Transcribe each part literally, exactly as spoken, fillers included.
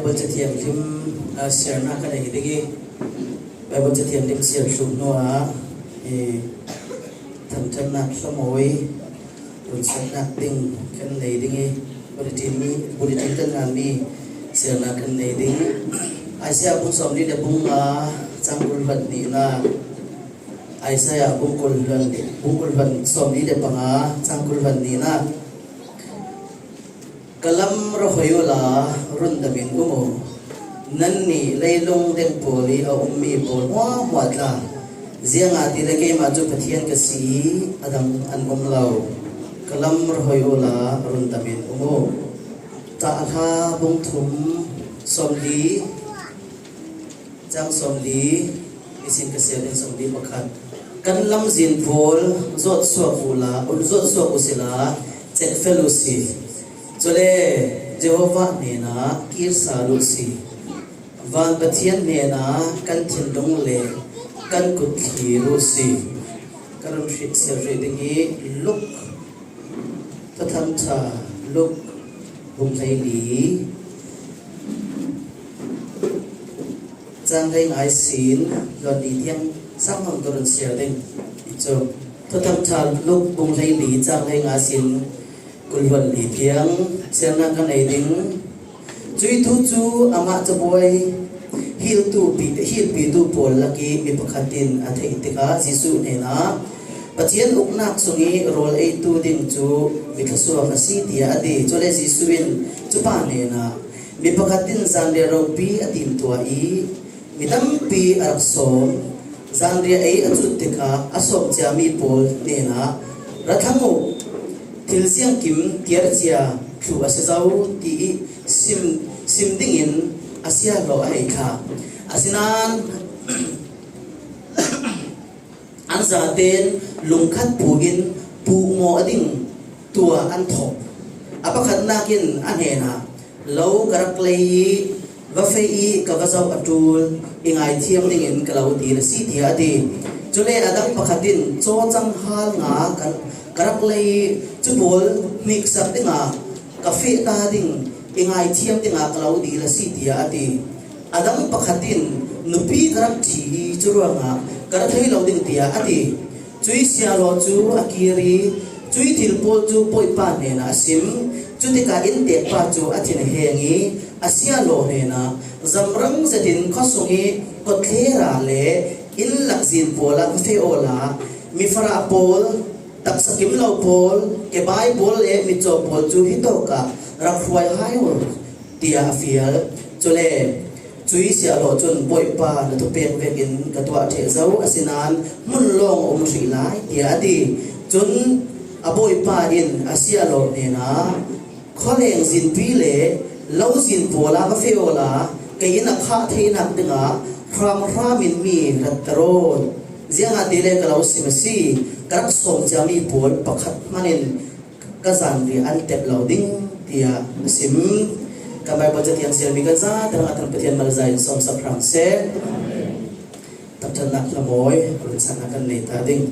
Bible Cathiang lim, ah, siarna kan nei ding i, Bible Cathiang lim siar thluh hnuah, eh, thangṭhatnak hlamawi, runsatnak ding kan nei ding i, bulletin mi, bulletin kan ngan mi siarna kan nei ding. Isaiah bung sawmli le bung nga, cang kul hluan hnihnak. Isaiah bung kul hluan, bung kul hluan sawmli le panga, cang kul hluan hnihnak. Ka lam ra hoi ula, rundam in um u. Nannih leilung deng pawl i a ummi pawl hmuahhmuah tla. Ziangahtile keimah cu Pathian ka si i a dang an um lo. Ka lam ra hoi ula, rundam in um u. Tahla bung thum, sawmli, cang sawmli, nisin ka siar ding sawmli pakhat. Kan lamzin pawl zawtsuak uhla, zawtsuak uhsila, cekfel uhsi. Cule Jehovah hnenah kir sal uhsi. Van Pathian hnenah kan thinlung le kan kut thlir uhsi. Ka run hrih siar hrih ding i Luk Thuthang ṭha Luk bung hleili, cang hleinga ihsin hluan li tiang sang hmang ka run siar ding. Cucu Thuthang ṭha Luk bung hleili, cang hleinga ihsin kul hluan li tiang siarna ka nei ding. Cuih thu cu amah cabuai hiltu pi-, hilpitu pawl lak i mi pakhat in a theih tikah Jesuh hnenah, Pathian uknak sung i rawl eitu ding cu mi thluasuak a si, tiah a ti. Cule Jesuh in cupa hnenah, mi pakhat in zanriah ropi a timtuah i, mi tampi a rak sawm. Zanriah ei a cunh tikah a sawm ciami pawl hnenah, ra thlang uh, thil ziangkim tiar cia thluh a si zo, ti i sim, sim dingin a siahlawh a hei thlah. Asinain an zaten lungkhat pu in puhmawh a ding tuah an thawk. A pakhatnak in a hnenah, lo ka rak lei i va feh i ka va zoh a ṭul i ngaithiam dingin ka lo dil a si, tiah a ti. Cule a dang pakhat in cawcang hal nga ka, ka rak lei i cu pawl hniksak dingah ka feh ta ding i ngaithiam dingah ka lo dil a si, tiah a ti. A dang pakhat in nupi ka rak ṭhi i cu ruangah ka ra thei lo ding, tiah a ti. Cuih siahlawh cu a kir i cuih thil pawl cu Bawipa hnenah a sim. Cutikah inntekpa cu a thin a heng i a siahlawh hnenah, zamrang zetin khuasung i kawtthler le inn lakzin pawl ah va feh awla, mi farah pawl, taksa kim lo pawl, kebai pawl le mitcaw pawl cu hitawk ah rak hruai hai uh, tiah a fial. Cule cuih siahlawh cun, Bawipa, na thupek vekin ka tuah ṭheh zo, asinain hmun lawng a um hrih lai, tiah a ti. Cun a bawipa in a siahlawh hnenah, khualeng zinpi le lo zin pawl ah va feh awla, kei in a khah theinak dingah hramhram in mi ratter aw. Ziangahtile ka lo sim a si, ka rak sawm ciami pawl pakhat hmanh in ka zanriah an tep lo ding, tiah a sim. Kan Baibal Cathiang siarmi kan zate hrangah Pathian malzah in sawmsak hram seh. Thangṭhatnak hlamawi, runsatnak kan nei ta ding.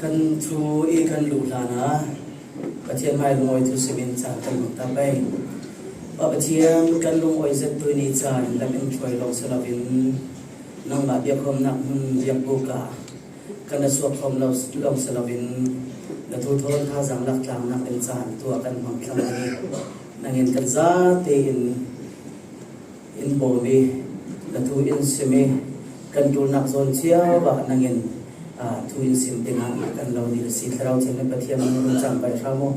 Kan thu i kan luh hlan a, Pathian mai lungawi thu simin caan kan hmang ta pei. Pa Pathian, kan lungawi zet tu ni caan lam in thuai lawng si loin nangmah biakkhawmnak hmun biakbuk ah kan na suak khawm lo lawng si loin na thu thawn thazaang lak tlangnak in caan tuah kan hmang thlang ding i nangin kan zate in in bawm i, na thu in sim i, kan ṭulnak zawn cio ah nangin, aa, thu in sim dingah kan lo dil a si. Thlarau Thianghlim Pathian, nang rung caan bai hram aw,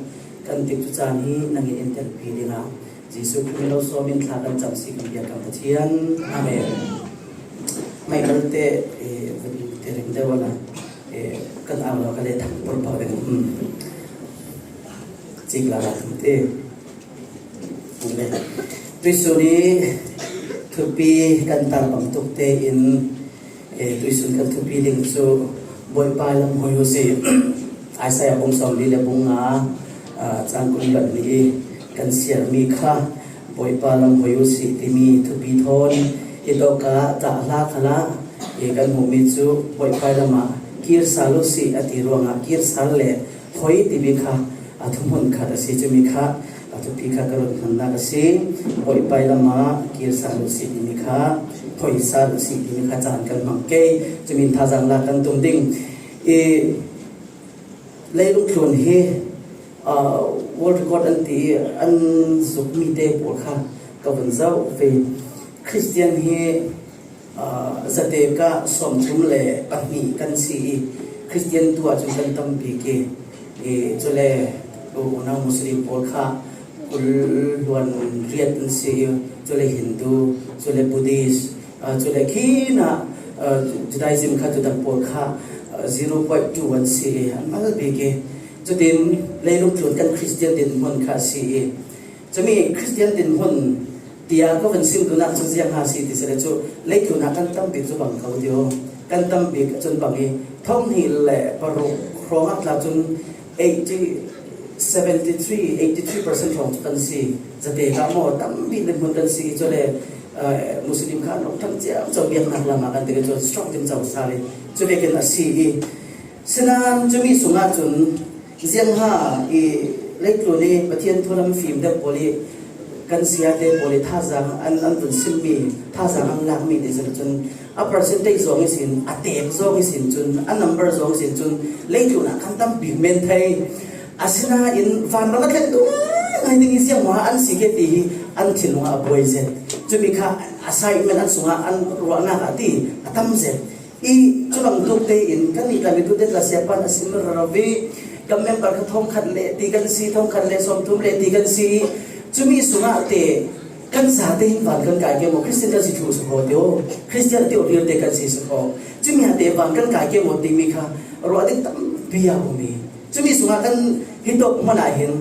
kan tikcu caan hi nangin in telpi dingah Jesuh Khrih min lo sawm in thla kan cam si kan biak kan Pathian. Amen. Michael te, eh, te ring deuh a la, eh, kan au lo ka le thang por pau ding. Hmm. Cik la la thum te. Tuisun i thupi kan tar bangtuk tein, eh, tuisun kan thupi ding cu Bawipa lam hoi uh si. Isaiah bung sawmli le bung nga, ah, cang kul le pali i kan siarmi kha Bawipa lam hoi uh si timi thupi thawn i tawk ah cah hla khalah i kan hmuhmi cu Bawipa lam ah kir sal uh si a ti ruangah kir sal le hoi timi kha a thuhmun khat a si. Cumi kha Thupi kha ka run hmannak a si. Bawipai lamah kir sa lo si timi kha, phoisa lo si timi kha caan kan hmang kei. Cumin thazang la kan tum ding. I leilung tlun hi, aa, world record an ti i an zukmi te pawl kha ka vun zoh ve. Christian hi, aa, zatek ah sawmthum le pahnih kan si i, Christian tu ah cun kan tam bik i, i cule unau Muslim pawl kha kul hluan riat an si i, cule Hindu, cule Buddhist, aa, cule khin ah, aa, Judaism kha, Judah pawl kha, aa, zero point two an si i, an mal bik i. Cutin leilung tlun kan Christian dinhmun kha a si i, cumi Christian dinhmun tiah ka van sim duhnak cu ziang ha si ti si le cu, leitlun ah kan tam bik cu bang ko deuh, kan tam bik cun bang i, thong hnih le paruk hrawng ah tla cun eighty, seventy three, eighty three percent hrawng cu kan si. Zatek ah maw tam bik dinhmun kan si i, cule, eh, Muslim kha an rak ṭhang ciamco biaknak lam ah kan ti le cu strong ding co sal i, cu vekin a si i, sinain cumi sungah cun ziangha i leitlun i Pathian thu lam fim deuh pawl i kan siate pawl i thazaang an, an vun simmi, thazaang an lakmi te zong cun a percentage zong ihsin, a tek zong ihsin cun, a number zong ihsin cun leitlun ah kan tam bik men thei. Asinain vanram a thleng tu ngai ding i ziangmah an si ke ti hi an thinlung ah a buai zet. Cumi kha assignment an sungah an ruahnak ah ti a tam zet. I cu bangtuk tein kan nih tla mi tu te tla siapa a sim rero i kan member kha thongkhat le ti kan si, thongkhat le sawmthum le ti kan si. Cumi sungah te kan zate hin van kan kai ke maw, Christian kan si thluh si kho tio, Christian ti awk te kan si si kho. Cumi ah te van kan kai ke maw timi kha ruah ding tampi a um i, cumi sungah kan hi tawk hmanh ah hin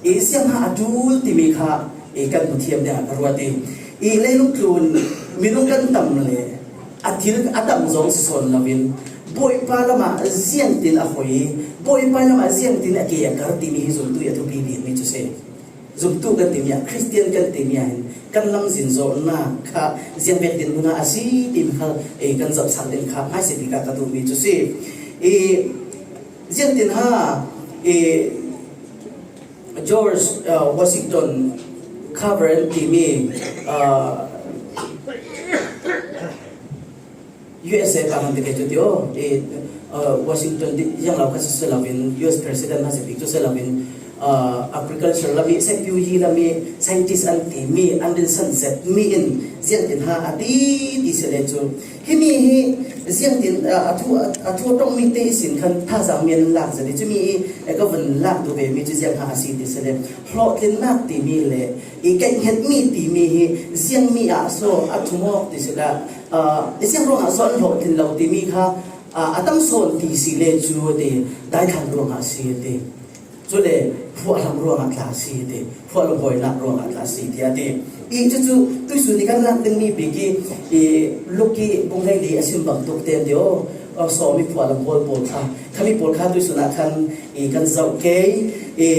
i ziangha a ṭul timi kha i kan hmu thiam dingah ka ruat i, i leilung tlun minung kan tam le a thil a tam zong si sawn loin Bawipa lamah ziangtin a hoi i, Bawipa lamah ziangtin a ke a kar timi hi zumtu i a thupi bikmi cu si. Zumtu kan timi ah, Christian kan timi ah hin kan lamzin zawhnak kha ziangvek dinhmun ah a si timi kha i kan zohsak ding kha hmaisabik ah ka duhmi cu si. I ziangtin ha i George, uh, Washington Carver an timi, uh, U S A pa han te cu tio, i, uh, Washington di, yang lau kha si loin, U S President hna si bik cu si loin, uh, agriculture lam i, science hi lam i, scientist an timi, an rinsan zetmi in, ziangtin ha a ti, ti si le cu, himi hi ziangtin, aa, a thu, a thu a ṭongmi te ihsin khan thazaang mi an lak zet i, cumi i, eh, ka vun lak duh vemi cu ziangha a si ti si le, hlawhtlinnak timi le i kaihhngetmi timi hi ziangmi ah so a thum awk ti si le, aa, ziang ruangah so an hlawhtlin lo timi kha, aa, a tam sawn ti si le cu ti, daithlan ruangah a si ti. Cule phuahlam ruangah tla a si ti, phuahlam hawinak ruangah tla a si ti a ti. I cucu tuihsun i kan lak dingmi bik i, i Luke i bung hleili a sim bangtuk te an ti aw, aw, sawm i phuahlam hawi pawl kha, khami pawl kha tuihsun ah khan i kan zoh kei. I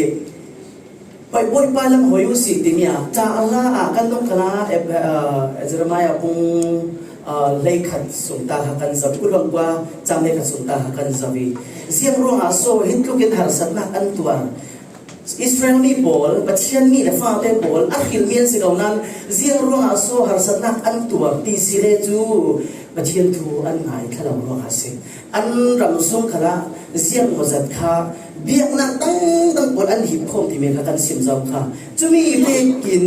Bawipa lam hawi u si timi ah, ca a la ah kan dong khan ah, eh, eh, Jeremiah bung aa, hleikhat sung ta kha kan zoh, kul hluan kua cang hleikhat sung ta kha kan zoh i, ziang ruangah so hi tlukin harsatnak an tuar? Israel mi pawl, Pathian mi le fate pawl a hrilmi an si ko nain, ziang ruangah so harsatnak an tuar ti si le cu Pathian thu an ngai thla lo ruangah a si. An ram sung khalah ziang mawzat kha biaknak dangdang pawl an hip khawm timi kha kan sim zo kha. Cumi vekin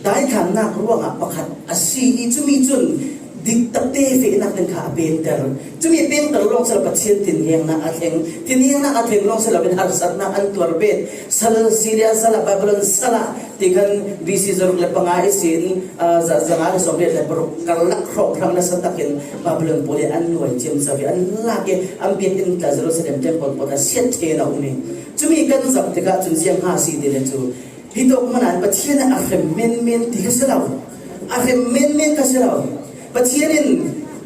daithlannak ruangah pakhat a si i, cumi cun diktakte fehnak ding kha a pengter. Cumi pengter lawng sila Pathian thinhengnak a thleng, thinhengnak a thleng lawng sila in harsatnak an tuar bet. Sal Syria, sal Babylon, sal ti khan B C zaruk le panga ihsin, aa, za, zanga le sawm le paruk karlak hrawnghrang nasa takin Babylon pawl i an nuai ciamco i an lak i an biakinn tla Jerusalem temple pawl a siat ṭhen a um i, cumi kan zoh tikah cun ziang ha si ti le cu hi tawk hmanh ah Pathian a hrem menmen ti kha si lo. A hrem menmen kha si lo. Pathian in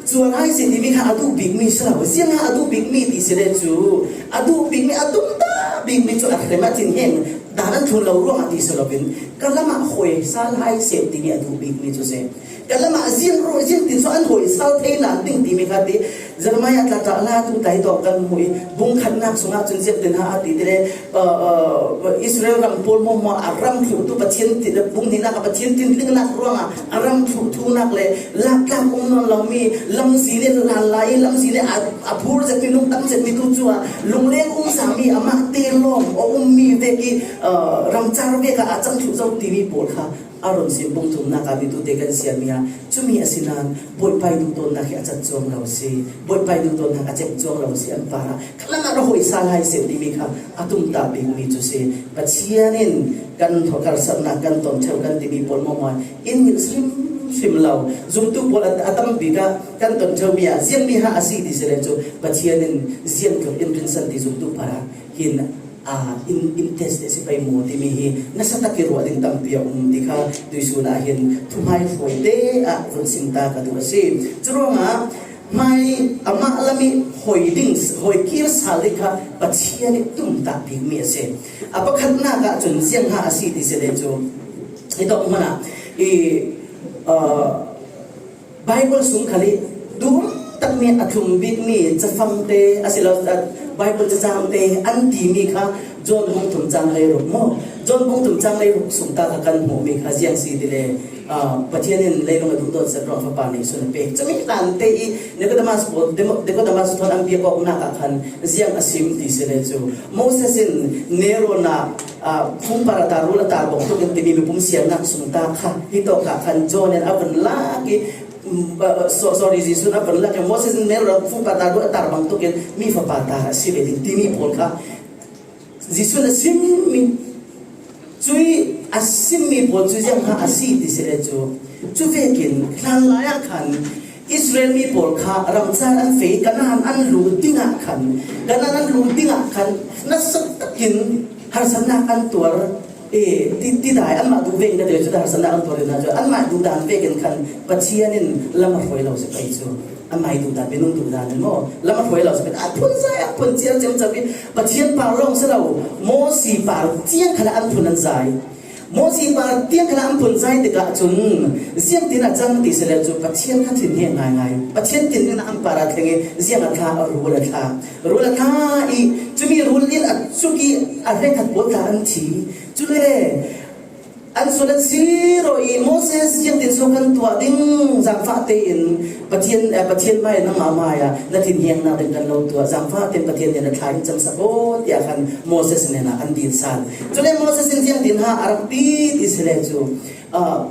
cuan hai si timi kha a duh bikmi si lo. Ziangah a duh bikmi ti si le cu a duh bikmi, a tumtah bikmi cu a hrem a thinheng dan an thlun lo ruangah ti si loin ka lamah hawi sal hai seh timi a duh bikmi cu si. Ka lamah ziang ruh, ziang tin so an hawi sal thei nan ding timi kha ti. Jeremiah tla tla la tu tai tawh kan hmu i, bung khatnak sungah cun ziahtin ha a ti ti le, uh, uh, Israel ram pawl hmuahhmuah a ram thluhtu Pathian ti, bung hnihnak a Pathian thinlingnak ruangah a ram thluhtunak le latlak um nawn lomi, lamzi le hlan lai i lamzi le a, a phur zetmi, lungtam zetmi tu cu a lungleng um zami, amah te lawng a ummi vek i, uh, ramcar vek ah a cang thluh zo timi pawl kha a run sim bung thumnak ah mi tute kan siarmi ah cumi a si nan Bawipa i duhdawtnak hi a cat cuang lo si, Bawipa i duhdawtnak a cek cuang lo si, an parah khalam ah ra hoi sal hai seh timi kha a tumtah bikmi cu si. Pathian in kan karhsatnak kan ton ṭheu kan timi pawl hmuahhmuah in ngilh hrimhrim lo. Zumtu pawl a, a tam bik ah kan ton ṭheumi ah ziangmi ha a si ti si le cu Pathian in ziangtluk in rinsan ti zumtu parah hin aa, in, in test si pei maw timi hi nasa tak i ruah ding tampi a um ti kha tuihsun ah hin thuhmai hruaite ah vun sim ta ka duh a si. Curuangah hmai amah lam i hoi ding, hoi kir sal ding kha Pathian i tumtah bikmi a si. A pakhatnak ah cun ziang ha a si ti si le cu i dawh hmanh ah i, aa, Baibal sung khal i tum takmi a thlum bikmi cafangte a si lo, Baibal cacangte an timi kha John bung thum cang leiruk maw? John bung thum cang leiruk sung ta kha kan hmuhmi kha ziang si ti le, aa, Pathian in leilung a duhdawt zet ruang Fapa neihsun a pek. Cumi tlante i Nicodemus pawl, Demo-, Nicodemus thawn an biak awknak ah khan ziang a sim ti si le cu Moses in Nero na, aa, fungpar a tar, rul a tar bawk tuk in timi mipum siarnak sung ta kha hi tawk ah khan John in a van lak i, mm, aa, so-, sorry, Jesuh in a van lak i Moses in Nero na fungpar a tar, rul a tar bang tuk in mi fapa ta a si ve ding timi pawl kha Jesuh in a simmi, cui a simmi pawl cu ziang ha a si ti si le cu, cu vekin hlanlai ah khan Israel mi pawl kha ramcar an fei, Kanaan an lut dingah khan, Kanaan an lut dingah khan nasa takin harsatnak an tuar, e, ti, ti dai, anmah duh vekin ka ti cu harsatnak an tuar ding cu anmah duh dan vekin khan Pathian in lam a hruai lo si pei cu. Anmah duh dan, minung duh dan in maw? Lam a hruai lo si pei. A phun zai, a phun ciar ciamco i Pathian par lawng si lo, Mosi par tiang khalah an phun an zai. Mosi par tiang khalah an phun zai tikah cun ziangtin a cang ti si le cu Pathian kha thinheng ngaingai. Pathian thinheng an par a thleng i ziang a thla, a rul a thla. Rul a thla i cumi rul in a cuk i a hrekkhat pawl tla an thi. Cule an sual an sir aw i Moses ziangtin so kan tuah ding, zangfah tein Pathian, eh, Pathian mai nangmah mai ah na thinhengnak ding kan lo tuah. Zangfah tein Pathian nih na thla in camsak aw, tiah khan Moses hnenah an dil sal. Cule Moses in ziangtin ha a rak ti ti si le cu, ah,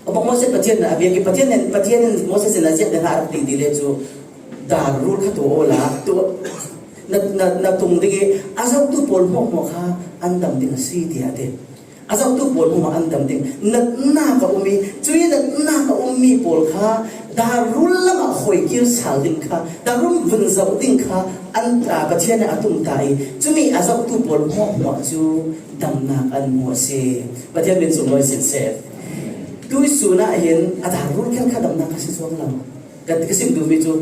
a bawk Moses Pathian nih a biak i Pathian nih, Pathian in Moses in a ziangtin ha a rak ti ti le cu, dar rul kha tuah awla, tuah, na, na, na tung ding i a zohtu pawl hmuahhmuah kha an dam ding a si, tiah a ti. A zohtu pawl hmuahhmuah an dam ding. Natnak a um i, cui natnak a ummi pawl kha, dar rul lam ah hoi kir sal ding kha, dar rul vun zoh ding kha, an, aa, Pathian nih a tumtah i, cumi a zohtu pawl hmuahhmuah cu damnak an hmu a si. Pathian min sunglawi sinset. Tuihsun ah hin a dar rul kher kha damnak a si cuang lo. Ka, ka sim duhmi cu,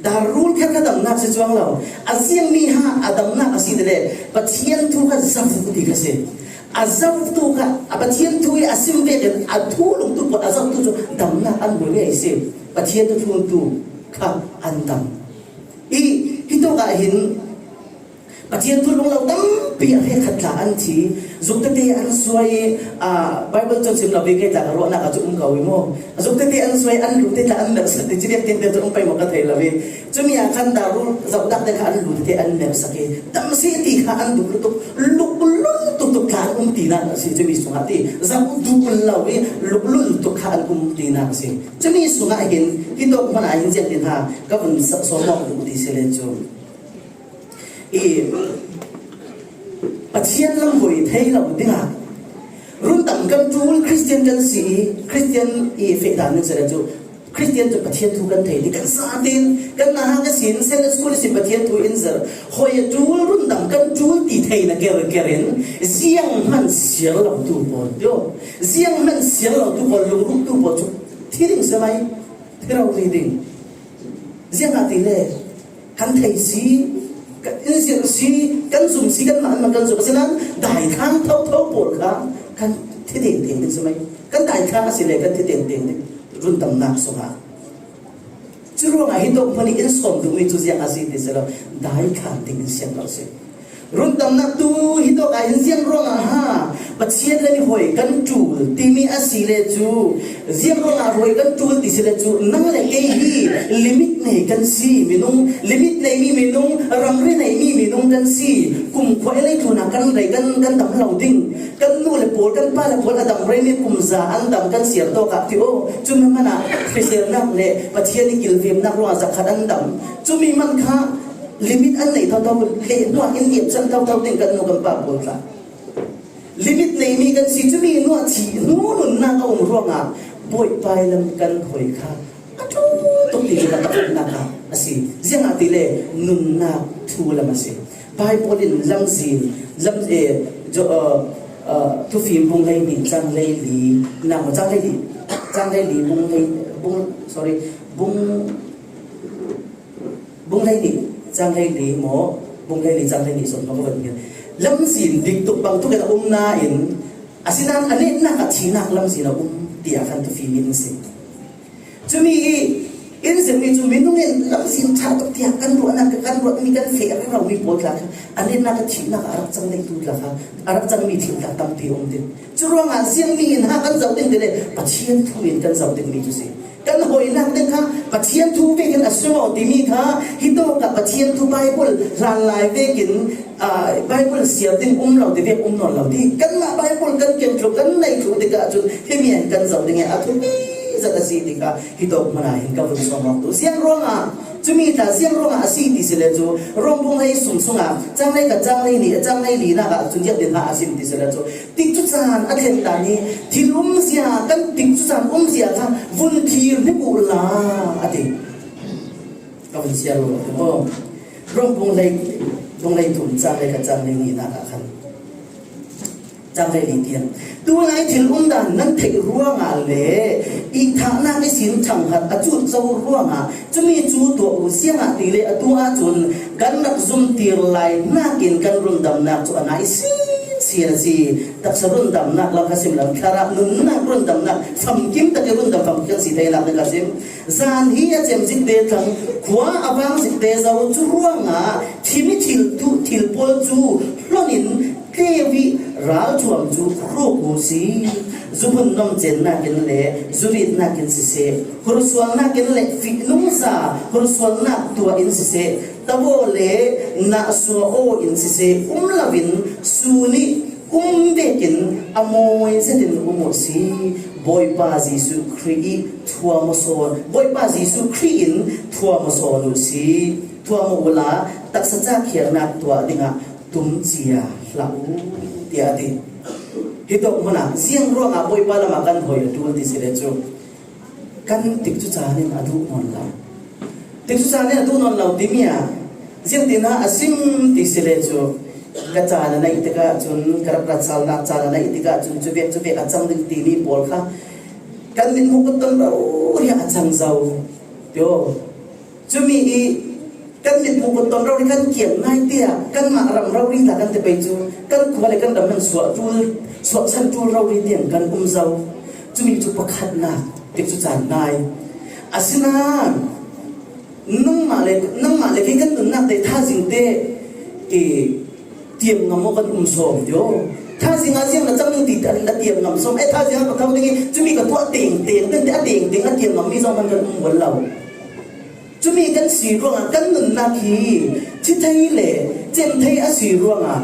dar rul kher kha damnak si cuang lo. A ziangmi ha a damnak a si ti le, Pathian thu kha zoh ti kha si. A zohtu kha, a Pathian thu i a sim vekin a thu lungtu pawl a zohtu cu damnak an hmu ngei si. Pathian thu thluntu kha an dam. I, hi tawk ah hin, Pathian thu lunglo tampi a hrekkhat tla an thi. Zuk tete an suai, aa, Bible cun sim lo ve, kei tla ka ruahnak ah cu um ko i maw? Zuk tete an suai, an lu te tla an merhsak ti, ci biak tinte cu um pei maw ka thei lo i. Cumi ah khan dar rul zohnak te kha an lu tete an merhsak i. Dam si ti kha an duh lutuk, luk lul tuk tuk tla an um tinak a si, cumi sungah ti. Zoh duh lo i, luk lul tuk kha an um tinak a si. Cumi sungah hin, hi tawk hmanh ah hin ziangtin ha, ka vun sa-, sawm awk duh ti si le cu. I Pathian lam hoi thei lo dingah rundam kan ṭul, Khristian kan si i, Khristian i feh dan ning si le cu, Khristian cu Pathian thu kan thei ti kan sa tin, kan na ha ka sin, Sunday school i sin Pathian thu in zir, hoi a ṭul, rundam kan ṭul ti thei na ker ker in, zianghman siar lo tu pawl, tio, zianghman siar lo tu pawl, lungrum tu pawl cu thi ding si mai, thi rori ding. Ziangahtile, kan thei si, kan in zir si, kan zum si, kanmah kan zum. Asinain daithlang thotho pawl kha kan thi tengteng ding si mai. Kan daithlang a si le kan thi tengteng ding. Rundamnak sungah Curuangah hitawk hmun hi in sawm duhmi cu ziang a si ti si lo, dai thlan ding in siang lo si. Rundamnak tu hitawk ah hin ziang ruangah ha Pathian le mi hawi kan ṭul timi a si le cu, ziang ruangah hawi kan ṭul ti si le cu, nang le kei hi limit nei kan si, minung, limit neimi minung, ramri neimi minung kan si. Kumkhua i leitlun ah kan rei kan, kan dam lo ding. Kan nu le pawl, kan pa le pawl a dam reimi kum za an dam kan siar tawk ah ti aw. Cun hmanah hriselnak le Pathian i kilvemnak ruangah zakhat an dam. Cumi man kha limit an nei thotho, le hnuah in liamsan thotho ding kan nu kan pa pawl tla. Limit neimi kan si, cumi hnuah thih hnu nunnak a um ruangah Bawipa i lam kan hawi kha a ṭul tuk ti kan taknak ah a si. Ziangahtile nunnak thu lam a si. Baibal in lamzin, lam, eh, jo, uh, uh, Thufim bung hleihnih cang hleili, nak maw, cang hleili, cang hleili bung hlei, bung, sorry, bung, bung hleihnih cang hleili maw, bung hleili cang hleihnih sawm hmang ka van hmang. Lamzin dik tuk bang tuk in a um nain, asinain a netnak ah thihnak lamzin a um, tiah khan Thufim in si. Cumi i in zirhmi cu minung in lamzin ṭha tuk tiah kan ruahnak, kan ruahmi, kan feh rero mi pawl tla kha a netnak ah thihnak ah a rak cang ding tu tla kha, a rak cangmi thil tla tampi a um ding. Curuangah ziangmi in ha kan zoh ding ti le Pathian thu in kan zoh dingmi cu si. Kan hawinak ding kha Pathian thu vekin a si maw timi kha, hitawk ah Pathian thu Baibal hlan lai vekin, aa, Baibal siar ding um lo ti vek um nawn lo ti. Kanmah Baibal kan keng thluh, kan nei thluh tikah cun himi ah hin kan zoh ding i a thupi zat a si ti kha hitawk hmun ah hin ka vun sawm awk tu. Ziang ruangah, cumi tla ziang ruangah a si ti si le cu, Rom bung hlei sung sungah cang hlei khat, cang hlei nih, cang hlei linak ah cun ziah tin ha a sim ti si le cu, tikcu caan a thlen dan hi thil umzia, kan tikcu caan umzia kha vun thir hnik uhla a ti. Ka vun siar lo. Oh. Rom bung hlei, bung hlei thum cang hlei khat, cang hlei nihnak ah khan, cang hlei li tiang, tulai thil umdan nan theih ruangah le ihthahnak ihsin ṭhanghat a cut zo ruangah cumi cu tuah uh, ziangahtile atu ahcun kan rak zumtir lai nakin kan rundamnak cu a nai sinsin a si. Taksa rundamnak lam kha sim lo, thlarau nunnak rundamnak famkim tak i rundam famkim kan si theinak ding kha sim. Zan hi a cem zikte thlang, khua a vang zikte zo, cu ruangah thimi thil tu, thil pawl cu hlon in tleu i ralṭhuam cu hruk uh si. Zuhmun nomcennak in le zuritnak in siseh, hursualnak in le fihnungza hursualnak tuah in siseh, tavo le nahsua aw in siseh, um loin sun i um vekin a mawi zetin um uh si. Bawipa Jesuh Khrih i thuam aw sawn, Bawipa Jesuh Khrih in thuam aw sawn uh si. Thuam aw uhla taksa cakhiarnak tuah dingah tumcia hlah uh, tiah a ti. Hitawk hmunah ziang ruangah Bawipa lamah kan hawi a ṭul ti si le cu, kan tikcu caan in a duh nawn lo. Tikcu caan in a duh nawn lo timi ah ziangtin ah a sim ti si le cu, ka caan a neih tikah cun, ka rak rat salnak caan a neih tikah cun, cuvek cuvek a cang ding timi pawl kha kan mit hmuh kut ton rori ah a cang zo. Tio. Cumi i kan mit hmuh kut ton rori kan kiam ngai tiah kanmah ram rori tla kan ti pei cu, kan khua le kan ram nan suah ṭul, suah san ṭul rori tiang kan um zo. Cumi cu pakhatnak tikcu caan nai. Asinain nangmah le, nangmah le kei kan nunnak te thazing te i tiam ngam aw kan um sawm tio. Thazing ah ziang na cang ding ti a tiam ngam sawm. Eh, thazing ah ka kho ding i cumi ka tuah tengteng, tengte a tengteng a tiam ngammi zong hman kan um ual lo. Cumi kan si ruangah kan nunnak hi thi thei le cem thei a si ruangah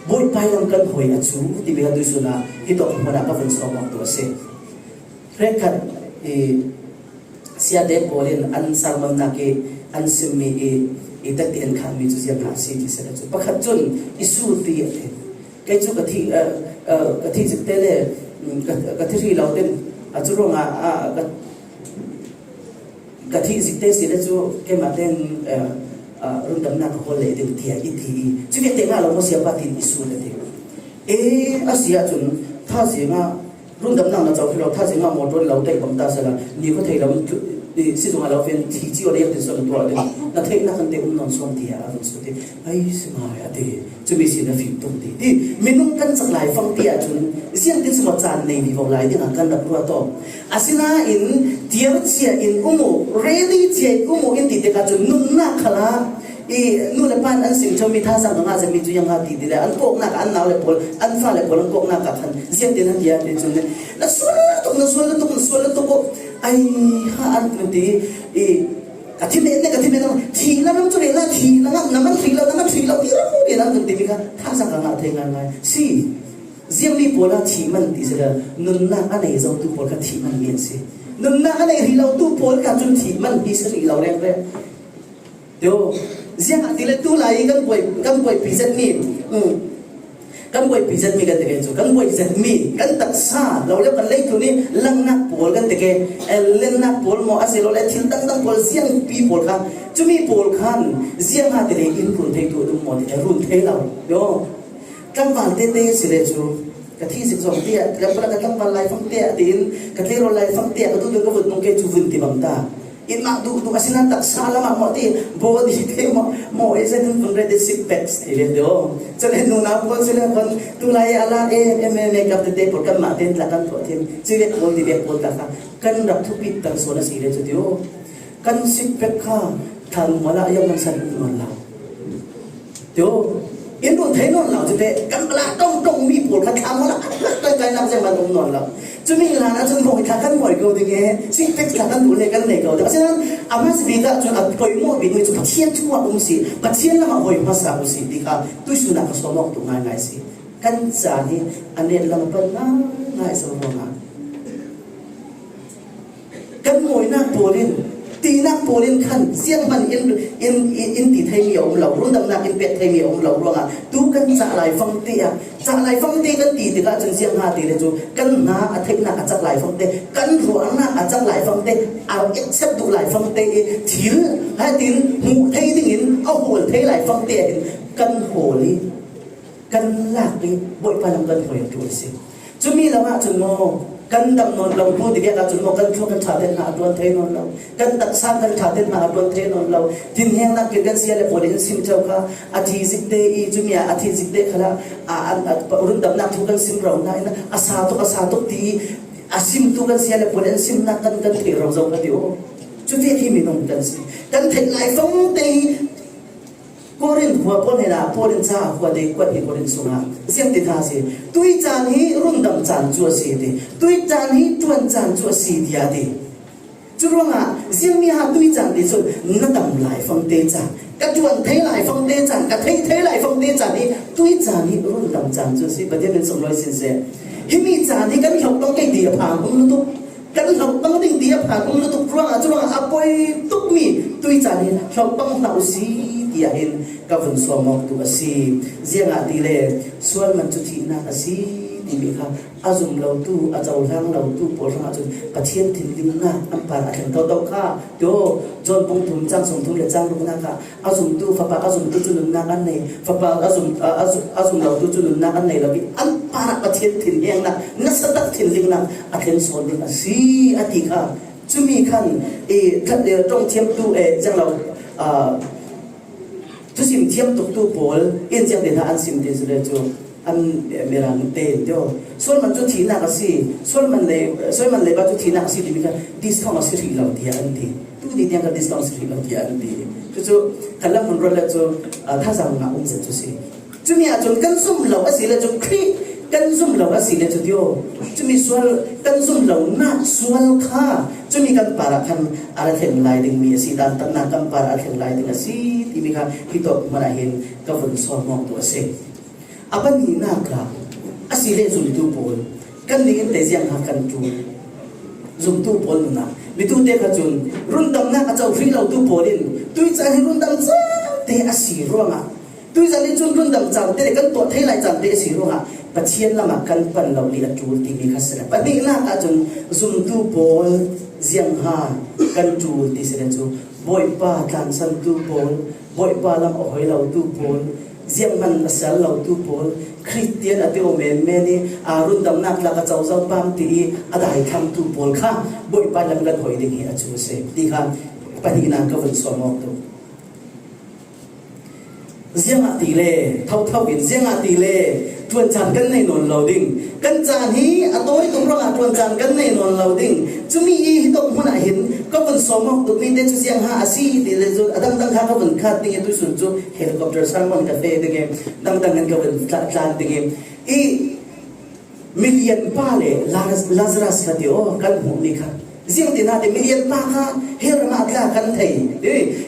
Bawipa i lam kan hawi a cu timi ka tuihsun ah hitawk hmun ah ka vun sawm awk tu a si. Hrekkhat i siate pawl in an sermonnak i an simmi i, i takti an khanmi cu ziang a si ti si le cu, pakhat cun i sulpi a ti. Kei cu ka thi, eh, eh, ka thi zikte le, mm, ka, ka thi hrih lo tin, a cu ruangah, ah, ka, ka thih zikte si le cu keimah tein, eh, ah, rundamnak ka hawl leh ding tiah i ti i, cuvek te ngah lo maw siapa tiin i sul a ti. E, a si ahcun thazing ah rundamnak na co hrih lo, thazing ah motor lo tei bang ta sala, ni khuathei lo in cu, Ti si zong a lo ven thi ci aw le yak tin suan tua ding. Na theihna kan te um nawn suam ti a vun suat ti. Ai si ngai a ti. Cumi si na fim tung ti. Ti minung kan cak lai fang ti a cun ziang tin suam caan nei ni vong lai ding a kan rak ruat aw. Asinain tiar cia in um uh, ready cia in um uh in ti te ka cun nunnak khala i nu le pan an sim ṭheo mi thazaang ka ngah zia mi cu yang ha ti ti le an kawknak ah an nau le pawl, an fa le pawl an kawknak ah khan ziang tin an ti a ti cun na sual lutuk, na sual lutuk, na sual lutuk uh. Ai ha an ti i Ka thi men, ka thi men, thih na ram cu rel ah thih na ngam, na man hrih lo, na man hrih lo, ti ram rel an kan timi kha thazaang ka ngah thei ngaingai. Si, ziangmi pawl ah thih man ti si le, nunnak a nei zotu pawl kha thih man mi an si. Nunnak a nei hrih lotu pawl kha cun thih man hi si hrih lo rengreng. Tio, ziangahtile tu lai i kan buai, kan buaipi zetmi, um, kan buaipi zetmi kan ti ke cu, kan buai zetmi, kan taksa, lo le kan leitlun i langnak pawl kan ti ke, eh, lennak pawl maw, a si lo le thil dangdang pawl, ziangpi pawl kha, cumi pawl khan ziangahtile in run thei tu a dum maw ti ke, run thei lo. Yo. Tlangval tete si le cu, ka thi zik zong tiah, ka pala ka tlangval laifang tiah, tiin, ka tleirawl laifang tiah, ka duhtu ka vut nung ke cu vun ti bang ta. Inmah duh duh a si nan taksa lamah maw ti, body te maw, maw e zet in vun ret i six packs ti ve tio. Cun e nunau pawl si le kon, tu lai a la e, e me, makeup te te pawl kan mah ten tla kan tuah thiam. Ci vek pawl ti vek pawl tla kha, kan rak thupit tang sawn a si le cu tio. Kan six pack kha, thlan mual ah a yam man san um nawn lo. Tio, in run thei nawn lo cu te, kan pala ṭong ṭong mi pawl kha thlan mual ah, kai kai nak zeng man um nawn lo. Cumi hlan ah cun mawi thla kan mawi ko ding e, six pack thla kan duh le kan nei ko ding. Asinan, a hmasa bik ah cun a poimawh bikmi cu Pathian thu ah um si, Pathian lam ah hoi hmasa u si ti kha tuihsun ah ka sawm awk tu ngaingai si. Kan caan hi a net lam a pan ngaingai zo ruangah kan mawinak pawl in, tinak pawl in khan zianghman in, in, in, in ti theimi a um lo, rundamnak in pek theimi a um lo ruangah tu kan cah lai fangte ah, cah lai fangte kan ti tikah cun ziang hnga ti le cu kan hna a theihnak a cak lai fangte, kan ruahnak a cak lai fangte, a accept duh lai fangte i thil hatin hmuh thei dingin a hawl thei lai fangte ah hin kan hawl i kan lak i Bawipa lam kan hruai a ṭul a si. Cumi lam ah cun maw kan dam nawn lo, hnu ti viak ah cun maw kan thluak kan ṭha te hna a ṭuan thei nawn lo, kan taksa kan ṭha te hna a ṭuan thei nawn lo. Thinhengnak kir kan sia le pawl in sim ṭheo kha a thi zik te i cumi ah a thi zik te khalah a, a, a, rundamnak thu kan sim ro hna in a sa tuk, a sa tuk ti i a simtu kan sia le pawl in simnak kan, kan thei ro zo kha ti aw. Cu ti hi minung kan si. Kan theih lai fangte i Korin khua pawl hnenah Paul in ca a khua te kuat hi Korin sungah ziang ti hna si. Tui caan hi rundam caan cu a si ti. Tui caan hi ṭuan caan cu a si, tiah a ti. Cu ruangah ziangmi ha tui caan ti cu na dam lai fangte caan, ka ṭuan thei lai fangte caan, ka theih thei lai fangte caan hi tui caan hi rundam caan cu a si. Pathian min sunglawi sin seh. Himi caan hi kan hlauh bang kei ti a phan um lutuk. Kan hlauh bang ding ti a phan um lutuk ruangah cu ruangah a poi tukmi tui caan hi hlauh bang hlah u si, tiah hin ka vun sawm awk tu a si. Ziangahtile sual man cu thihnak a si timi kha a zum lotu, a cohlang lotu pawl hrangah cun Pathian thinlingnak an parah a thleng toto kha. Tio, John bung thum cang sawm thum le cang ruknak ah a zumtu, fapa a zumtu cu nunnak an nei, fapa a zum, a, a zum, a zum lotu cu nunnak an nei lo i an parah Pathian thinhengnak, nasatak thinlingnak a thlen sawn ding a si, a ti kha. Cumi khan i, khat, i, ṭong thiamtu, e, ziang lo, a, thusim thiam tuktu pawl in ziang te hna an sim te cu le cu an, e, Mirang te in tio. Sual man cu thihnak a si, sual man lei, sual man leiba cu thihnak a si timi kha discount a si rih lo tiah an ti. Tu ti tiang kha discount si rih lo tiah an ti. Cucu kan lam hun ruat le cu, ah, thazaang ngah um zet cu si. Cumi ahcun kan zum lo a si le cu Khrih kan zum lo a si le cu tio. Cumi sual kan zum lo nak sual kha cumi kan parah khan a la thleng lai dingmi a si, dantatnak kan parah a thleng lai ding a si timi kha hi tawk hmanh ah hin ka vun sawm awk tu a si. A pahnihnak ah a si le zumtu pawl kan nih in te ziang ha kan ṭul. Zumtu pawl nunah mitute kha cun rundamnak a co hrih lotu pawl in tui caan hi rundam caan te a si ruangah, tui caan hi cun rundam caan te le kan tuah thei lai caan te a si ruangah Pathian lamah kan pan lo li a ṭul timi kha si le. Pahnihnak ah cun zumtu pawl ziang ha kan ṭul ti si le cu Bawipa tlansantu pawl, Bawipa lam a hoi lotu pawl, Ziangman a sial lotu pawl, Khristian a ti aw menmen i, a, rundamnak tlak a cozau pam ti i a daithlamtu pawl kha Bawipa lam kan hoih ding hi a cu si ti kha pahnihnak ka vun sawm awk tu. Ziangahtile, thotho in, ziangahtile ṭuan caan kan nei nawn lo ding. Kan caan hi a tawi tuk ruangah ṭuan caan kan nei nawn lo ding. Cumi i hitawk hmunah hin ka vun sawm awk tukmi te cu ziangha a si ti le cu a dangdang kha ka vun khat ding i tuisun cu helicopter sermon ka feh ding i dangdang in ka vun tla-, tlan ding i, i milian pa le Laz-, Lazarus kha ti aw kan hmuhmi kha. Ziangtin ah ti milian pa kha hell ram ah tla kan thei.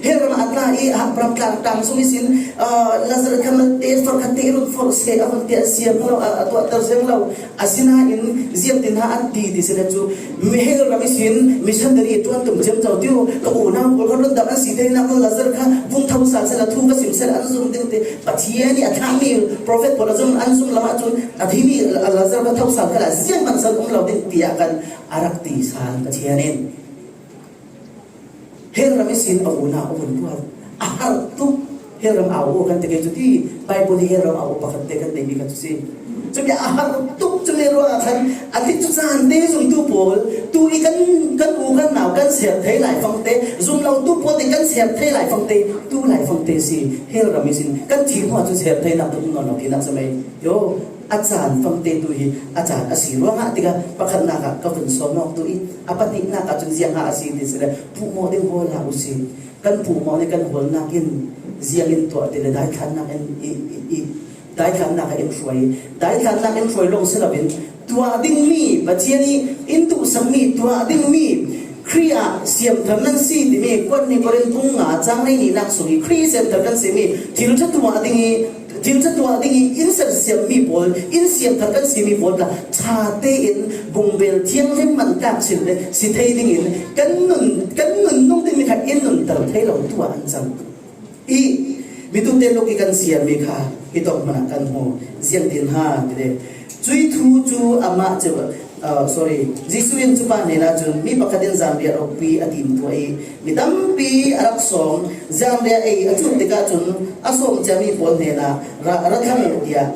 Hell ram ah tla i a hapram tla tang sung ihsin, ah, Lazarus kha malte forh kha te run forh seh a vun tiah siam lo, a, a tuahter siam lo. Asinain ziangtin ah an ti ti si le cu, mi hell ram ihsin missionary ṭuan tum ciamco tiu, ka unau pawl kha rundam an si theinak, Lazarus kha vung tho sal sal a thu ka sim sal an zum ding ti. Pathian i a thlahmi prophet pawl a zum an zum lam ahcun a thimi Lazarus kha tho sal kha la ziang hmanh sal um lo ding tiah kan a rak ti sal Pathian in. Hell ram ihsin a unau a vun tuar. A har tuk hell ram au kan ti kei cu ti, Bible hi hell ram au pakhat te kan neihmi kha cu si. Cumi a har tuk cumi ruangah khan a ti cu caan te zumtu pawl, tu i kan, kan u kan nau kan ser thei lai fangte, zum lo tu pawl te kan ser thei lai fangte, tu lai fangte si. Hell ram ihsin kan thih hnu ah cun ser theinak tuk nawn lo tinak si mai. Yo, a caan fangte tu hi a caan a si ruangah tikah pakhatnak ah ka vun sawm awk tu i a pahnihnak ah cun ziangha a si ti si le puhmawh ding hawl hlah u si. Kan puhmawh nih kan hawlnak in ziang in tuah ti le daithlannak in i, i, i, daithlannak ah in hruai. Daithlannak in hruai lawng si loin tuah dingmi Pathian i in duhsakmi tuah dingmi Khrih ah siamthar nan si timi kuat ni Korin bung nga cang nei nihnak sung i Khrih siamthar kan simi thil ṭha tuah ding i, thil ṭha tuah ding i in sersiammi pawl, in siamthar kan simi pawl tla ṭha tein bungbel thianghlim man tlak si le si thei dingin kan nun, kan nun nung dingmi kha in nunter thei lo tuah an cang. I mitute luk i kan siarmi kha hitawk hmanah kan hmu. Ziangtin ha ti le, cui thu cu amah cu, ah, sorry, Jesuh in cupa hnenah cun mi pakhat in zanriah rokpi a timtuah i mi tampi a rak sawm. Zanriah ei a cunh tikah cun a sawm ciami pawl hnenah ra, ra thlang uh tiah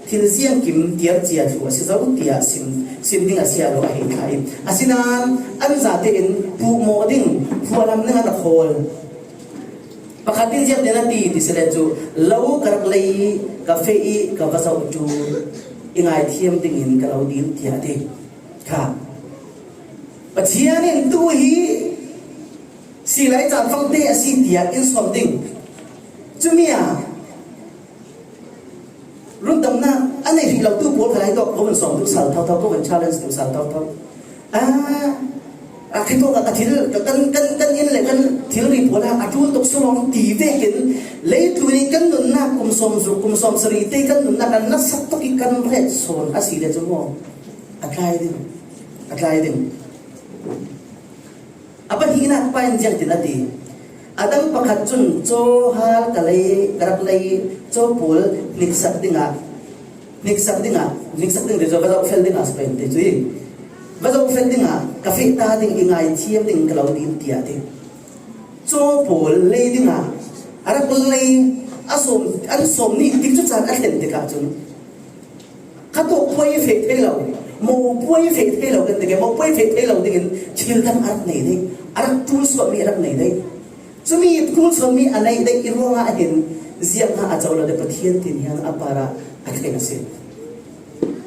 thil ziangkim tiar cia thu a si zo tiah sim, sim ding a si lo a hei thlah i, asinain an zatein puhmawh ding, phuahlam ding an rak hawl. Pakhat in ziangtin a ti ti si le cu, lo ka rak lei i ka feh i ka va zoh ṭul i ngaithiam dingin ka lo dil tiah a ti kha. Pathian in tu hi si lai caan fangte a si tiah in sawm ding. Cumi ah rundamnak a nei rih lo tu pawl kha lai tawk ko van sawm tu sal thotho, ko van challenge tu sal thotho. Ah, a khi tawk a ka thil, ka kan, kan, kan in le kan thil ri pawl a, a ṭul tuk sawm ti vekin leitlun i kan nunnak kum sawm zu, kum sawm sarih te kan nunnak a nasak tuk i kan ret sawn a si le cu maw? A tlai ding, a tlai ding. A pahnihnak pa in ziangtin a ti. A dang pakhat cun caw hal ka lei, ka rak lei, caw pawl hniksak dingah, hniksak dingah, hniksak ding ti cu va zohfel dingah si pen ti cu i va zohfel dingah ka feh ta ding i ngaithiam ding ka lo dil tiah a ti. Caw pawl lei dingah a rak lei, a sawm, an sawm nih tik cu caan a thlen tikah cun Kha tawk puai feh thei lo, mo puai feh thei lo kan ti ke, mo puai feh thei lo dingin thil dang a rak nei dei, a rak ṭul suahmi a rak nei dei. Cumi ṭul suahmi a nei dei i ruangah hin ziangha a co lo dei, Pathian tin hian a parah a thlen a si.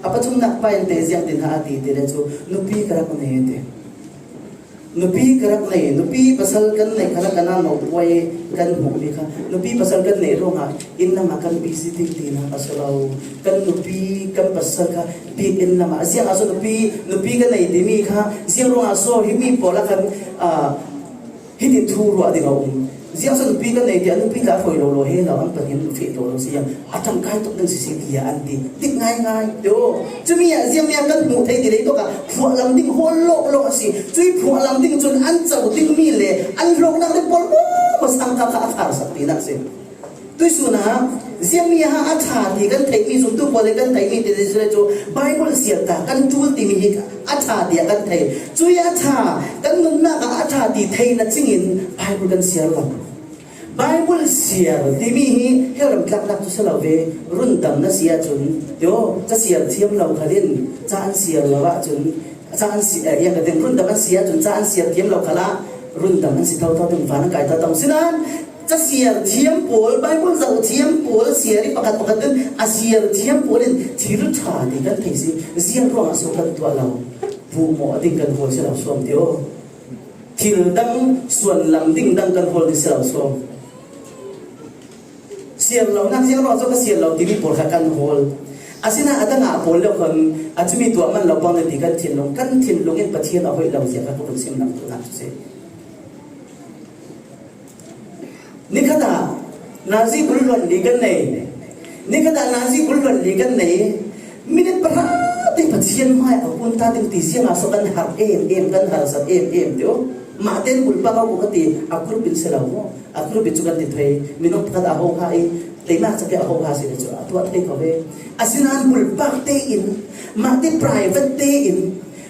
A pathumnak pa in te ziangtin ha a ti ti le cu nupi ka rak nei a ti. Nupi ka rak nei, nupi pasal kan nei kha rak kan a no puai kan hmuhmi kha. Nupi pasal kan nei ruangah inn lamah kan busy ding tinak a si lo. Kan nupi kan pasal kha biakinn lamah, ziangah so nupi, nupi kan nei timi kha ziang ruangah so himi pawl a khan, ah, hiti thu ruah ding a um. Ziang so nupi kan nei tiah nupi tla hruai lo lo he lo, an pahnih feh lo lo si ziang. A ṭangkai tuk ding sisi tiah an ti. Dik ngaingai. Yo. Cumi ah ziangmi ah kan hmuh thei ti lei tawk ah phuahlam ding hawl lawh lawh a si. Cui phuahlam ding cun an co dingmi le an hlawknak ding pawl maw, maw sang kha kha a tharsak tinak si. Tuisun ah ziangmi ah a ṭha ti kan theihmi, zumtu pawl in kan theihmi ti le cu Baibal siar ta kan ṭul timi hi a ṭha tiah kan thei. Cui a ṭha, kan nunnak ah a ṭha ti theih na cingin Baibal kan siar lo. Bible siar timi hi hel ram tlaknak cu si lo ve, rundam na si ahcun, tio, ca siar thiam lo khat in ca an siar lo ahcun, ca an si, eh, yang ka ding, rundam an si ahcun ca an siar thiam lo khalah rundam an si thotho ding van an kai thotho. Sinain ca siar thiam pawl, Bible zoh thiam pawl, siar i pakhat pakhat in a siar thiam pawl in thil ṭha ti kan thei si, ziang ruangah so kan tuah lo. Puhmawh ding kan hawl si lo suam tio. Thil dang, suan lam ding dang kan hawl ding si lo sawn. Siar lo nak ziang ruang cu ka siar lo timi pawl kha kan hawl. Asinain a dang ah pawl le khan a cumi tuah man lo pang ti kan thinlung, kan thinlung in Pathian a hoih lo ziah kha ka vun sim lam tu nak si. Nikhat ah nazi kul hluan li kan nei. Nikhat ah nazi kul hluan li kan nei. Minit pahra te Pathian hmai a kun ta ding ti ziang ah so kan har em em, kan harsat em em tio. Mah ten bulpak a ka ti a group in si lo maw? A group in cu kan ti thei. Minung pakhat a ho kha i teinak cakei a ho kha si le cu a tuah thei ko ve. Asinain bulpak te in, mah te private te in,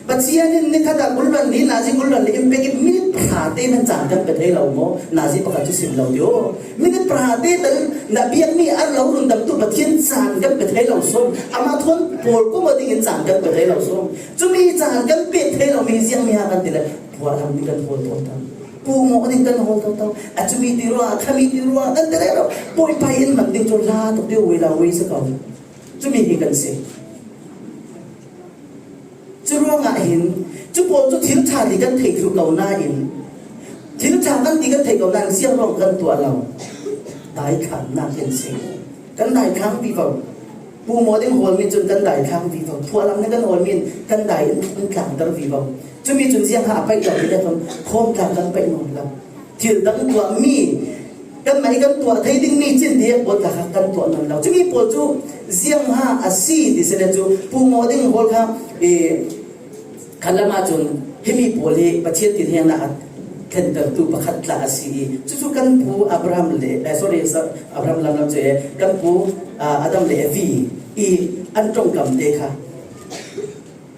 Pathian in nikhat ah kul hluan li, nazi kul hluan li in pek i minit pahra te nan caan kan pe thei lo maw? Nazi pakhat cu sim lo tio. Minit pahra te tal na biakmi a lo rundam tu Pathian caan kan pe thei lo sawn. Amah thawn pawl kum a ding in caan kan pe thei lo sawn. Cumi caan kan pe thei lo mi ziang mi ha kan ti le puah lam ding kan hawl thotho. Puhmawh ding kan hawl thotho. A cumi ti ruah, a khami ti ruah kan ti le lo. Pawi pai in man ding cu hla tuk tio, wei la wei si ko. Cumi hi kan si. Cu ruangah hin, cu pawl cu thil ṭha ti kan theih thluh ko nain, thil ṭha kan ti kan theih ko nain, ziang ruang kan tuah lo. Daithlannak kan si. Kan daithlang vivo. Puhmawh ding hawlmi cun kan daithlang vivo. Phuahlam nih kan hawlmi in kan dai in, in tlangter vivo. Cumi cun ziang ha a paih lo ti le khawm, khawm tlang kan paih nawn lo. Thil dang tuahmi, kanmah i kan tuah thei dingmi cin ti a pawl kha kan tuah nawn lo. Cumi pawl cu ziangha a si ti si le cu, puhmawh ding hawl kha, eh, khan lam ahcun himi pawl hi Pathian thinhengnak a thlentertu pakhat tla a si i, cucu kan pu Abraham le, eh, sorry, sa-, Abraham lam lam cu, eh, kan pu, ah, Adam le Evi i an ṭongkam te kha.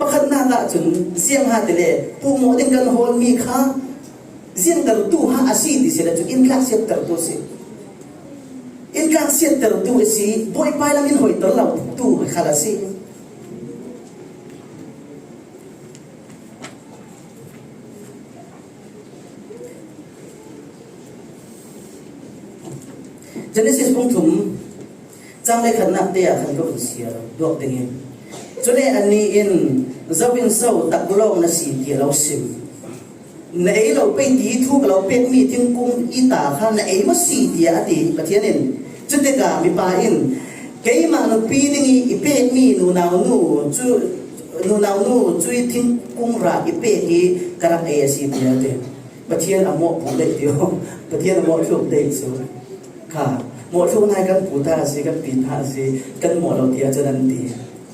Pakhatnak ahcun ziangha ti le puhmawh ding kan hawlmi kha ziangtertu ha a si ti si le cu, inntlak siattertu a si. Inntlak siattertu a si, Bawipa lam in hoihter lo tu khal a si. Genesis bung thum, cang le khatnak te ah khan ka vun siar duak ding in. Cule anih in, "Zo in so taklawng na si ti a lo sim. Na ei lo pei ti thu ka lo pekmi thingkung i ta kha na ei maw si?" tiah a ti Pathian in. Cutikah mipa in, "Keimah nupi ding i i pekmi nunau nu cu, nunau nu cu i thingkung rah i pek hi ka rak ei a si," tiah a ti. Pathian a mawhpu daih tio. Pathian a mawhthluk daih cu kha, mawhthluk nai kan pu ta a si, kan pi ta a si, kan mawh lo tiah cun an ti.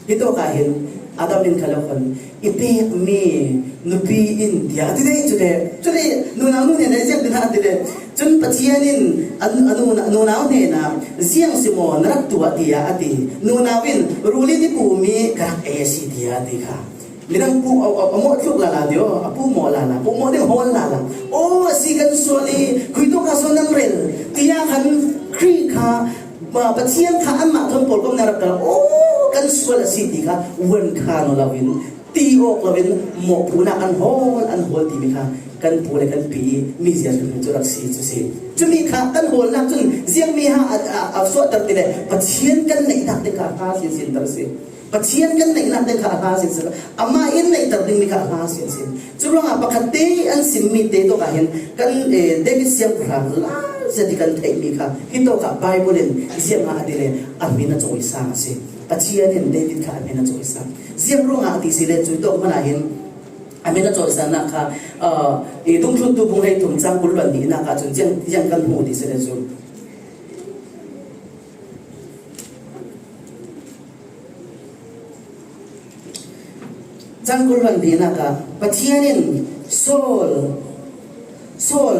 Hitawk ah hin Adam in kha lo khan, "I pekmi nupi in," tiah a ti dai cu le. Cule nunau nu nih an ziak ding a ti le. Cun Pathian in a, a nuna-, nunau hnenah, "Ziang si maw na rak tuah?" tiah a ti. Nunau in, "Rul in i pumi ka rak ei a si," tiah a ti kha. Midang pu a, a, a mawhthluk lala deuh, a pu mawh lala, pu mawh ding hawl lala. "Aw, a si kan sual i, khui tawk a sual nan rel," tiah khan Khrih kha, ma, Pathian kha anmah thawn pawlkom nan rak kal. "Aw, kan sual a si," ti kha, vuan kha nawn loin, ti awk loin, mawhpunak an hawl, an hawl timi kha kan pu le kan pi i mizia hrimhrim cu rak si cu si. Cumi kha kan hawlnak cun ziangmi ha a, a, a suahter ti le Pathian kan neihnak te kha a hla sinsin ter si. Pathian kan neihnak te kha a hla sinsin. Amah in neihter dingmi kha a hla sinsin. Curuangah pakhat te an simmi te tawk ah hin kan, eh, David siangpahrang lar zet i kan theihmi kha hitawk ah Bible in ziangah a ti le a hmin a cawisang a si. Pathian in David kha a hmin a cawisang. Ziang ruangah a ti si le cu tawk hmanah hin a hmin a cawisangnak kha, ah, i Dungthluntu bung hleithum cang kul le pahnihnak ah cun ziang, ziang kan hmuh ti si le cu. Cang kul le pahnihnak ah Pathian in Saul, Saul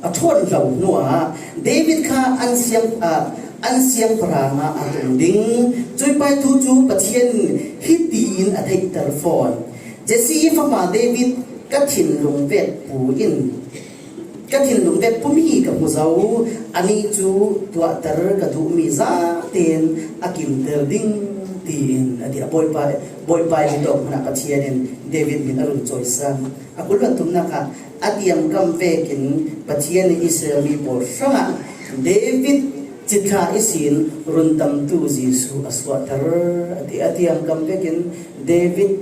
a ṭhawn lo hnuah David kha an siang, ah, an siangpahrang ah a tung ding. Cuih paih thu cu Pathian in hiti in a theihter fawn. Jesse i fapa David ka thinlung vek pu in Ka thinlung vekpum hi ka hmu zo, anih cu tuahter ka duhmi zaten a kimter ding, tiin a ti. A Bawipa, Bawipa nih tawk hmanah Pathian in David min a run cawisan. A kul le thumnak ah, a tiamkam vekin Pathian nih Israel mi pawl hrangah David cithla ihsin rundamtu Jesuh a suahter, a ti. A tiamkam vekin David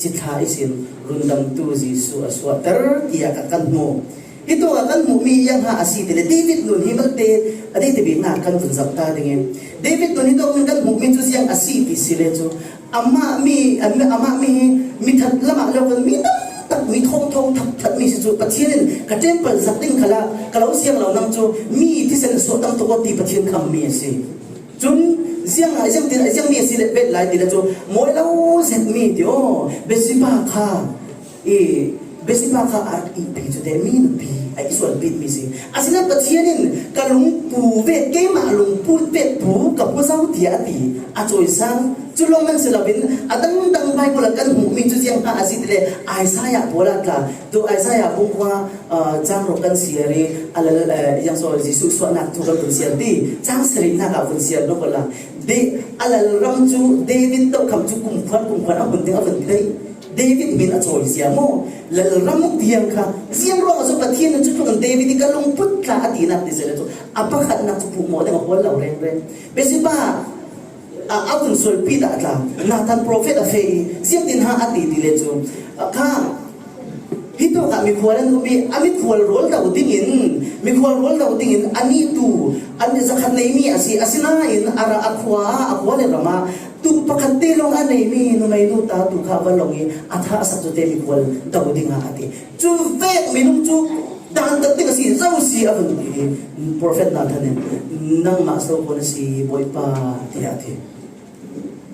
cithla ihsin rundamtu Jesuh a suahter, tiah ka, kan hmu. Hitawk ah kan hmuhmi ziang ha a si ti le, David nun hi malte a dei tabik nak kan vun zoh ta ding i, David nun hitawk nun kan hmuhmi cu ziang a si ti si le cu, amah mi, amah mi hi mi that lamah lo kan, mi tam tak, mi thawngthawng thak thatmi si cu, Pathian in ka temple zat ding khalah ka lo siang lo, nang cu mi thisen suah tam tuk aw ti Pathian khammi a si. Cun ziang, ziang tin, ziang mi a si le bet lai ti le cu, mawi lo zetmi ti aw, Bathsheba kha, i, Bathsheba kha a rak ihpi cu te, mi nupi a i sualpitmi si. Asinain Pathian in ka lungpu ve, keimah lungput ve pu ka hmu zo, tiah a ti, a cawisang. Cu lawng man si loin a dangdang Baibal ah kan hmuhmi cu ziang ha a si ti le, Isaiah pawl ah tla, tu Isaiah bung kua, Aa, cang ruk kan siar i, a lal, aa, ziang so Jesuh suahnak thu kan vun siar ti, cang sarihnak ah vun siar lo ko la. De, a lalram cu David tokham cu kumkhuan, kumkhuan a hun ding a vun theih. David min a cawi sia maw? Lalram tiang kha ziang ruang a cu Pathian in cu tluk in David i ka lungput tla a tinak ti si le cu a pakhatnak cu puhmawh ding a hual lo rengreng. Bathsheba a, a vun sualpi dah tla, Nathan profet a feh i, ziangtin ha a ti ti le cu, a, kha, hitawk ah mikhual an um i, a mikhual rawl do dingin, mikhual rawl do dingin, anih tu, an zakhat neimi a si, asinain a ra, a khua, a khua le ram ah, tu pakhat te lawng a neimi, numei nu ta tu kha va lawng i, a thah a sak cu te mikhual do ding ah a ti. Cu vek minung cu dan tak ding a si, zo si a vun ti. Profet Nathan in, "Nangmah so ko na si, Bawipa," tiah a ti.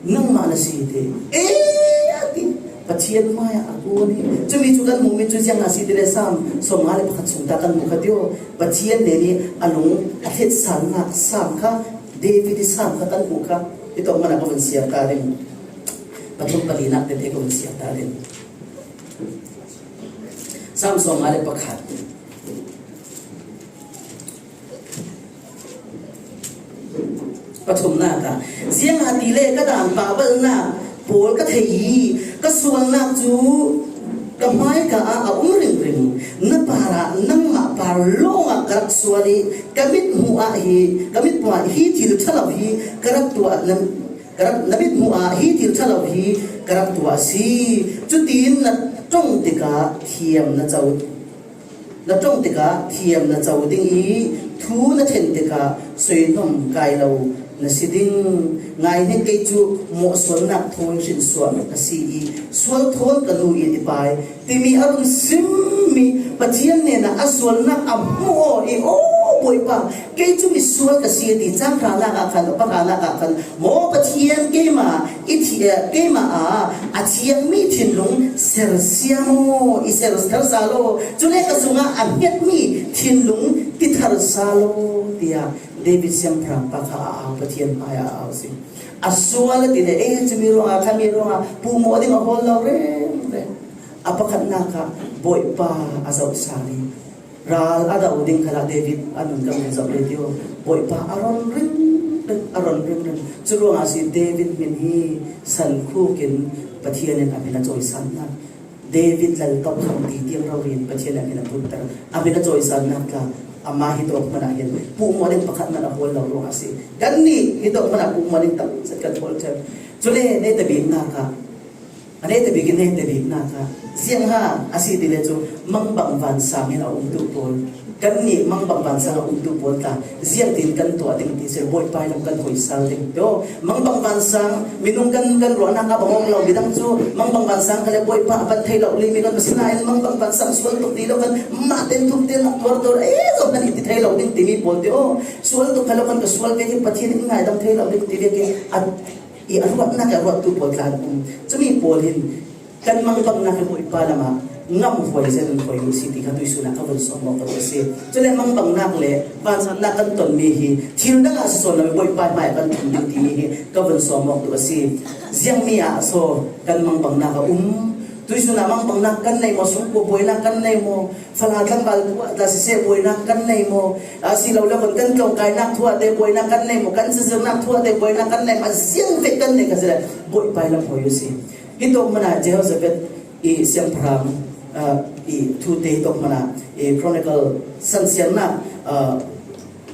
"Nangmah na si," ti. "Ee," a ti. Pathian hmaiah a kuan i. Cumi cu kan hmuhmi cu ziang a si ti le Sam sawmnga le pakhat sung ta kan hmu kha ti aw. Pathian nih a lung a hletsannak Sam kha David i Sam kha kan hmuh kha. Hi tawk hmanah ka vun siar ta ding. Pathum palinak tete ka vun siar ta ding. Sam sawmnga le pakhat. Pathumnak ah, ziangahtile ka dan pahbalhnak pawl ka thei i, ka sualnak cu ka hmaika ah a um ringring. Na parah nangmah par lawngah ka rak sual i, ka mithmuh ah hi, ka mithmuh ah hi thil ṭha lo hi ka rak tuah, na, ka rak, na mithmuh ah hi thil ṭha lo hi ka rak tuah a si. Cutin na ṭong tikah thiam na co, na ṭong tikah thiam na co ding i, thu na ṭhen tikah soi hnawm kai lo na si ding. Ngai hnik, kei cu mawhsualnak thawi hrinsuah na si i, sual thawn ka nu i i pai, timi a run simmi Pathian hnenah a sualnak a hmuh aw i, aw Bawipa, kei cu misual ka si, a ti. Cang hranak ah khan, pakhatnak ah khan, maw Pathian, keimah i thi-, eh, keimah a, a thiangmi thinlung ser sia maw, i ser thar sal aw. Cule ka sungah a hngetmi thinlung ti thar sal aw, tiah David siangpahrang pa kha a au, Pathian hmaiah a au si. A sual a ti le, eh, cumi ruangah, khami ruangah puhmawh ding a hawl lo rengreng. A pakhatnak ah Bawipa a zoh sal i, ral a do ding khalah David a nun kan vun zoh le ti aw. Bawipa a ron ringring, a ron ringring. Cu ruangah a si David hmin hi sankhuk in Pathian in a hmin a cawisannak. David lal tokham ti tiang rori in Pathian in a hmin a putter, a hmin a cawisannak tla. Amah hi tawk hmanah hin puhmawh ding pakhat hmanh a hawl lo ruangah a si. Kannih hi tawk hmanah puhmawh ding tam zet kan hawl ṭhan. Cule netabiknak ah, a netabik in netabiknak ah, ziangha a si ti le cu mangbang vansang in a umtu pawl, kannih mangbang vansang a umtu pawl tla, ziangtin kan tuah ding ti si, Bawipa i lam kan hoi sal ding. Tio, mangbang vansang, minung kan, kan ruahnak ah bang awk lo, midang cu mangbang vansang kha le Bawipa a van thei lo limi kan, asinain mangbang vansang sual tuk ti lo kan, mah ten thum ten nak tuar tuar, eh, zo kan i ti thei lo ding timi pawl tio, sual tuk kha lo kan, ka sual ve hi Pathian in ngaidam thei lo ding ti ve ki, a i a ruahnak i a ruahtu pawl tla an um. Cumi pawl hin kan mangbangnak hi Bawipa lamah ngamhuai zet in hoi uh si ti kha tuisun ah ka vun sawm awk a si. Cule mangbangnak le vanzatnak kan tonmi hi thil dang ah si sawn lo, Bawipa hmai ah kan thum ding timi hi ka vun sawm awk tu a si. Ziangmi ah so kan mangbangnak a um? Tuisun ah mangbangnak kan nei maw, sungkua buainak kan nei maw, fala tlangval thu ah ta siseh buainak kan nei maw, a si lo le khon kan tlawngkainak thu ah te buainak kan nei maw, kan sazirnak thu ah te buainak kan nei maw, a ziang vek kan nei kha sile, buai pai lam hoi uh si. Hi tawk mana Jehoshaphat i siangpahrang, ah, i thute hi tawk mana i Chronicle sansiannak, ah,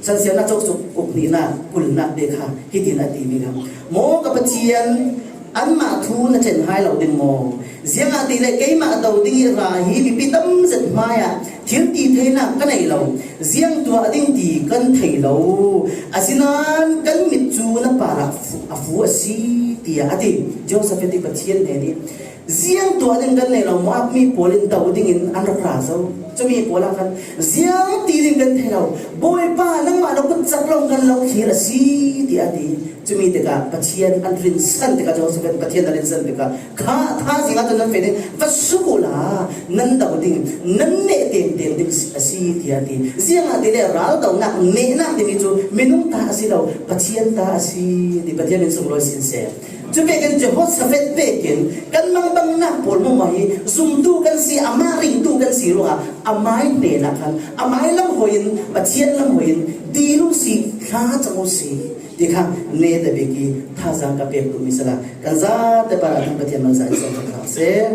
sansiannak cawk suk uk nihna kulnak te kha hitin a timi kha. Maw ka Pathian, anmah thu na chen hai lo ding maw? Ziangahtile keimah do ding i ra hi mipi tam zet hmaiah thil ti theinak ka nei lo. Ziang tuah ding ti kan thei lo. Asinain kan mit cu na parah fu- a fu a si, tiah a ti. Jehoshaphat i Pathian hnen i ziang tuah ding kan nei lo, Moab mi pawl in do dingin an rak ra zo. Cumi pawl ah khan ziang ti ding kan thei lo. Bawipa, nangmah na kut cak lawng kan lo khir a si, tiah a ti. Cumi tikah Pathian an rinsan tikah, Jehoshaphat Pathian a rinsan tikah, kha tha zingah cun nan feh ding, va suk uhla, nan do ding, nan neh tengteng ding a si, tiah a ti. Ziangahtile raldonak, nehnak timi cu minung ta a si lo, Pathian ta a si, ti Pathian min sunglawi sin seh. Cu vekin Jehoshaphat vekin kan mangbangnak pawl hmuahhmuah hi zumtu kan si, amah ringtu kan si ruangah amai hnenah khan amai lam hoi in, Pathian lam hoi in dil u si, thla cang u si, ti kha neta bik i thazaang ka pek duhmi sala kan zate parah kan Pathian man sa in sawm kan hau seh.